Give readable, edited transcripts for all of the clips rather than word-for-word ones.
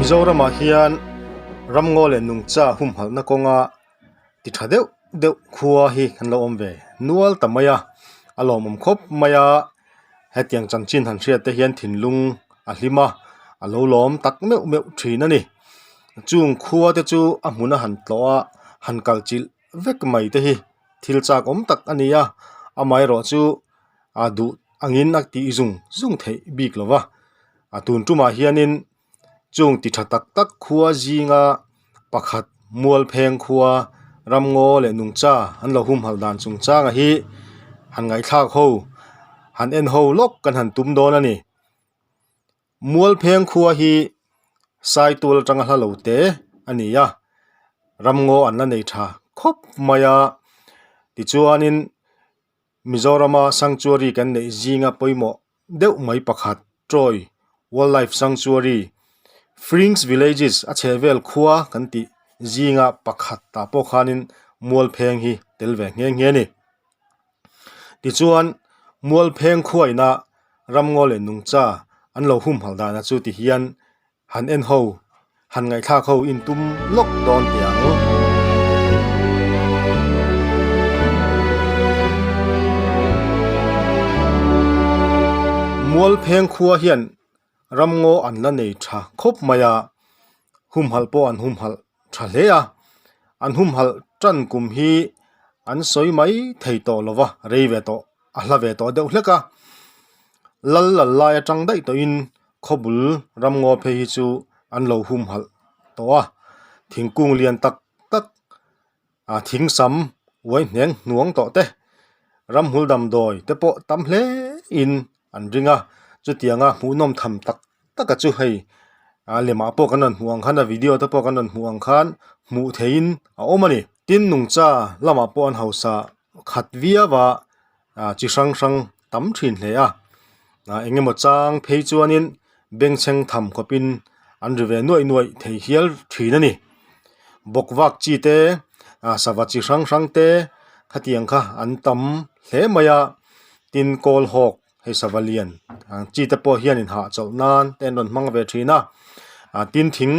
Mizoramah hian ramngaw leh nungcha humhalhna kawnga ti tha deuh deuh khua hi kan lo awm ve nual ta mai a, a lawmawm khawp mai a, hetiang chanchin han hriat te hian thinlung a hlim a, a lo lawm tak meuh meuh thin a ni. Chung khua te chu a hmun a han tlawh a, han kal chilh vek mai te hi thil chak awm tak a ni a, amaherawh chu a duh angin a tih zung zung theih bik lo va, a tun tumah hianin chung ti tha tak tak khua zinga pakhat mualpheng khua ramngaw leh nungcha an lo humhalh dan chungchanga hi han ngaihthlak ho han en ho lawk kan han tum dawn a ni. Mualpheng khua hi Saitual atanga hla lo te a ni a, ramngaw an la nei tha khawp mai a, tichuanin Mizorama sanctuary kan neih zinga pawimawh deuh mai pakhat Troy Wildlife Sanctuary, Fringe Villages a chhehvel khua kan tih zinga pakhat tah pawh khanin Mualpheng hi tel ve nghe nghe a ni. Tichuan, Mualpheng khuaina ramngaw leh nungcha an lo humhalh dana chu ti hian han en ho, han ngaihthlak ho in tum lawk dawn teh ang. Mualpheng khua hian ramngaw an la nei tha khawp mai a, humhalh pawh an humhalh tha hle a, an humhalh tan kum hi an sawi mai thei tawh lo va, rei ve tawh a hla ve tawh deuh hlek a, lal lal lai atang daih tawhin khawbul ramngaw phei hi chu an lo humhalh tawh a, thingkung lian tak tak ah thing sam uai hneng hnuang tawh te ramhmul damdawi te pawh tam hle in an ring a chutianga hmuhnawm tham tak tak a chu hei ah lemah pawh kan rawn hmuh ang khan a video te pawh kan rawn hmuh ang khan hmuh theihin a awm a ni tin nungcha lamah pawh an hausa khat viau a ah chi hrang hrang tam thin hle a ah eng emaw chang phei chuanin bengchheng tham khawpin an ri ve nuaih nuaih thei hial thin a ni bawk vak chi te ah sava chi hrang hrang te khatiang kha an tam hle mai a tin kawl hawk hei sava lian ang chi te pawh hianin hahchawlh nan te an rawn hmang ve thin a ah tin thing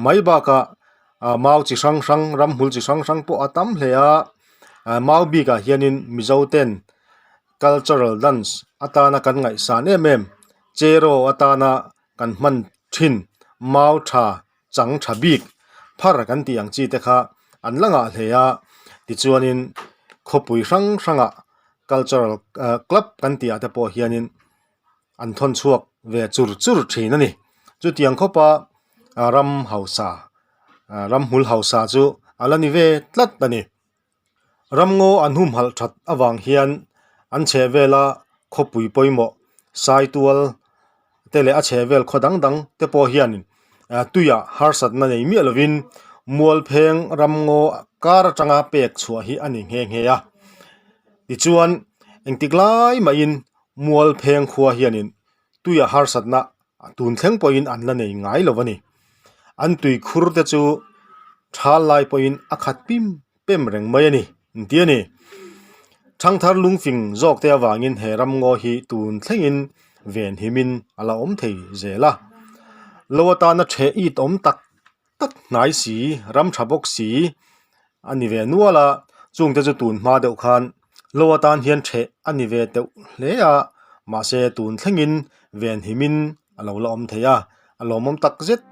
mai bakah ah mau chi hrang hrang ramhmul chi hrang hrang pawh a tam hle a ah mau bikah hianin mizo ten cultural dance atana kan ngaihsan em em cheraw atana kan hman thin mau tha chang tha bik phar kan tih ang chi te kha an la ngah hle a tichuanin khawpui hrang hrangah cultural ah club kan tih ah te pawh hianin an thawn chhuak ve chur chur thin a ni chutiang khawpa ah ram hausa ah ramhmul hausa chu a la ni ve tlat a ni. Ramngaw an humhalh that avang hian an chhehvela khawpui pawimawh Saitual te leh a chhehvel khaw dang dang te pawh hian tuiah harsatna nei miah lovin Mualpheng ramngaw kar atanga pek chhuah hi a ni nghe nghe a. Tichuan engtik lai mahin Mualpheng khua hianin tuiah harsatna tun thleng pawhin an la nei ngai lo a ni. An tui khur te chu thal lai pawhin a khat pim pem reng mai a ni an ti a ni. Thangthar lungfing zawk te avangin he ramngaw hi tun thlengin ven himin a la awm thei zel a. Lo atana theh it awm tak tak hnai si, ram tha bawk si a ni ve nual a, chungte chu tun hma deuh khan lo atan hian theh a ni ve teuh hle a, mahse tun thlengin ven himin a lo la awm thei a, a lawmawm tak zet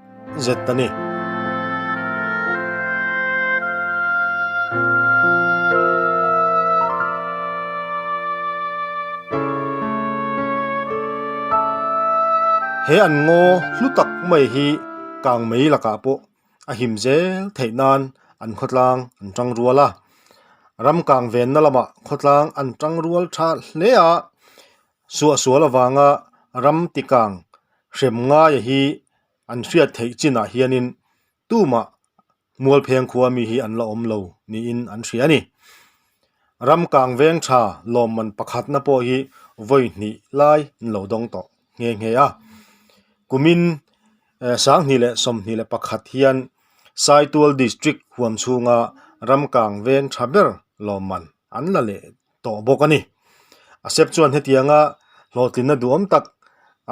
zet a ni. He an ngaw hlu tak mai hi kang mai lakah pawh a him zel theih nan an khawtlang an tang rual a, ram kang venna lamah khawtlang an tang rual tha hle a, suahsual avanga ram tikang hrem ngaia hi an hriat theih chinah hianin tumah Mualpheng khua mi hi an la awm lo niin an hria a ni. Ram kang veng tha lawmman pakhatna pawh hi vawi hnih lai an lo dawng tawh nghe nghe a. Kumin 2021 hian Saitual District huam chhunga ram kang veng tha ber lawmman an la leh tawh bawk a ni. A sep chuan hetianga hlawhtlinna duhawm tak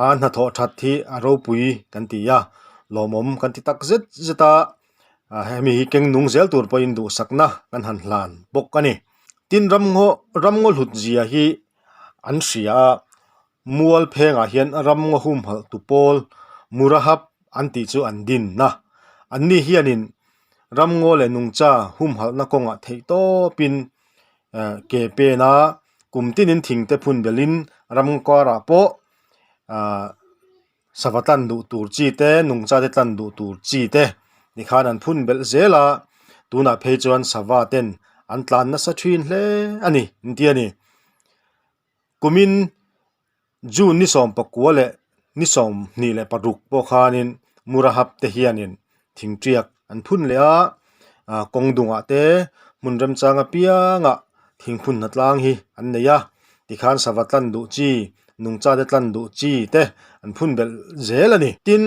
a hnathawh that hi a ropui kan ti a. Lawmawm kan ti tak zet zet a, hemi hi keng nung zel tur pawhin duhsakna kan han hlan bawk a ni. Tin, ramngaw ramngaw hlut zia hi an hria a, mual phengah hian ramngaw humhalh tu pawl Murahap an tih chu an din a. Anni hianin ramngaw leh nungcha humhalhna kawngah theih tawpin ke pen a, kum tinin thingte phun belhin ramngaw karah pawh ahh sava tlan duh tur chi te nungcha te tlan duh tur chi te tikhan an phun belh zel a tunah phei chuan sava ten an tlan nasa thin hle a ni an ti a ni kumin June ni 19 leh ni 26 pawh khanin Murahap te hianin thingtiak an phun leh a ah kawng dungah te hmun remchang apiangah thingphun hna tlang hi an nei a tikhan sava tlan duh chi nungcha te tlan duh chi te an phun belh zel a ni. Tin,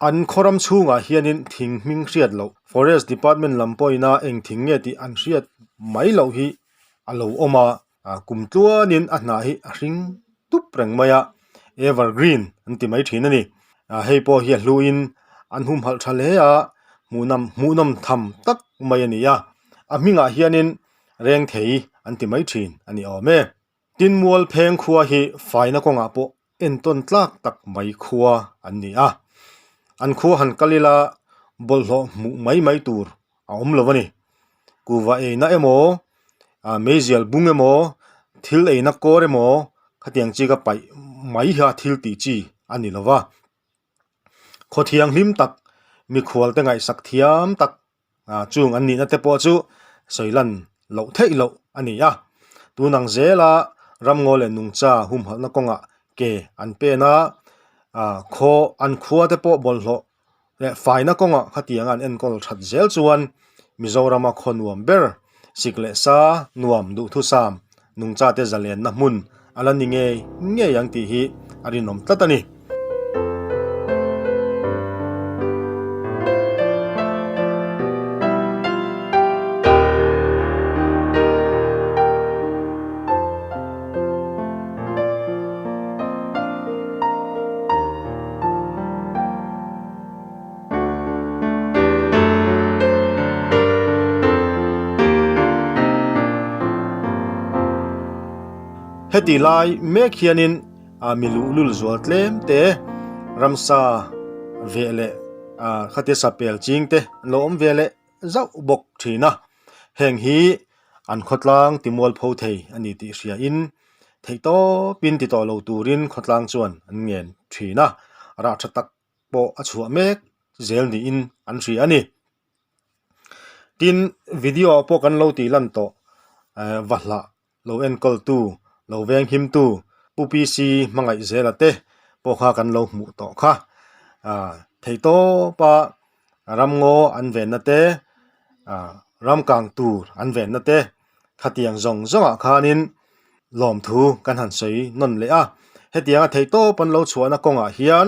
an khawram chhungah hianin thing hming hriat loh forest department lam pawhin a eng thing nge tih an hriat mai loh hi a lo awm a. Ah kum tluanin a hnah hi a hring tup reng mai a, evergreen an ti mai thin a ni. Ah hei pawh hi a hluin an humhalh tha hle a, hmuhnam hmuhnawm tham tak mai a ni a. A hmingah hianin reng thei an ti mai thin a ni awm e. Tin mual pheng khua hi faina kawngah pawh entawn tlak tak mai khua an ni a. An khua han kal ila bawlhhlawh hmuh mai mai tur a awm lo a ni. Kuhva eina emaw ah meizial bung emaw thil eina kawr emaw khatiang chi ka paih mai hi a thil tih chi a ni lo va. Khaw thianghlim tak mikhual te ngaihsak thiam tak ah chung an nihna te pawh chu sawi lan loh theih loh a ni a. Tun ang zela ramngaw leh nungcha humhalhna kawngah ke an pen a ah khaw an khua te pawh bawlhhlawh leh faina kawngah khatianga an enkawl that zel chuan Mizorama khaw nuam ber sik leh sa nuam duhthusam nungcha te zalenna hmun a la ni ngei ngei ang tih hi a rinawm tlat a ni. Heti lai mek hianin ah mi luhlul zual tlem te ramsa veh leh ah khatia sapel ching te an lo awm ve leh zauh bawk thin a heng hi an khawtlang timualpho thei a ni tih hriain theihtawpin ti tawh lo turin khawtlang chuan an ngen thin a rah tha tak pawh a chhuah mek zel niin an hria a ni. Tin, video ah pawh kan lo tih lan tawh eh va hlah lo enkawl tu lo veng him tu Pu PC hmangaih zela te pawh kha kan lo hmuh tawh kha. Ah theihtawpa ramngaw an venna te ah ramkang tur an venna te khatiang zawng zawngah khanin lawmthu kan han sawi nawn leh a. Hetianga theihtawp an lo chhuahna kawngah hian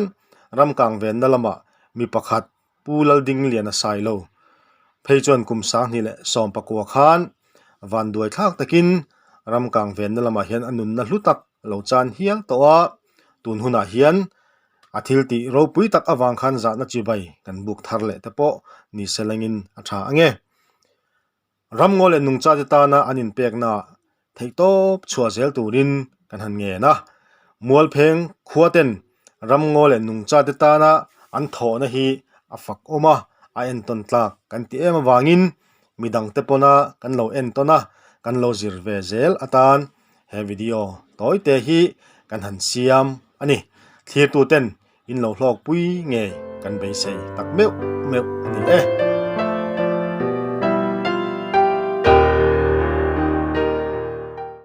ramkang venna lamah mi pakhat Pu Laldingliana Sailo phei chuan kum 2019 khan vanduai thlak takin ramkang venna lamah hian a nunna hlu tak lo chan hial tawh a, tun hunah hian a thil tih ropui tak avang khan zahna chibai kan buk thar leh te pawh ni se lengin a tha ange. Ramngaw leh nungchate tana an inpeknaah theihtawp chhuah zel turin kan han ngen a. Mualpheng khuaten ramngaw leh nungchate tana an thawhna hi a fak awm a, a entawn tlak kan ti em avangin midangte pawna kan lo entawn a, kan lo zir ve zel atan he video tawite hi kan han siam a ni. Thlirtuten in lo hlawkpui ngei kan beisei tak meuh meuh a ni e.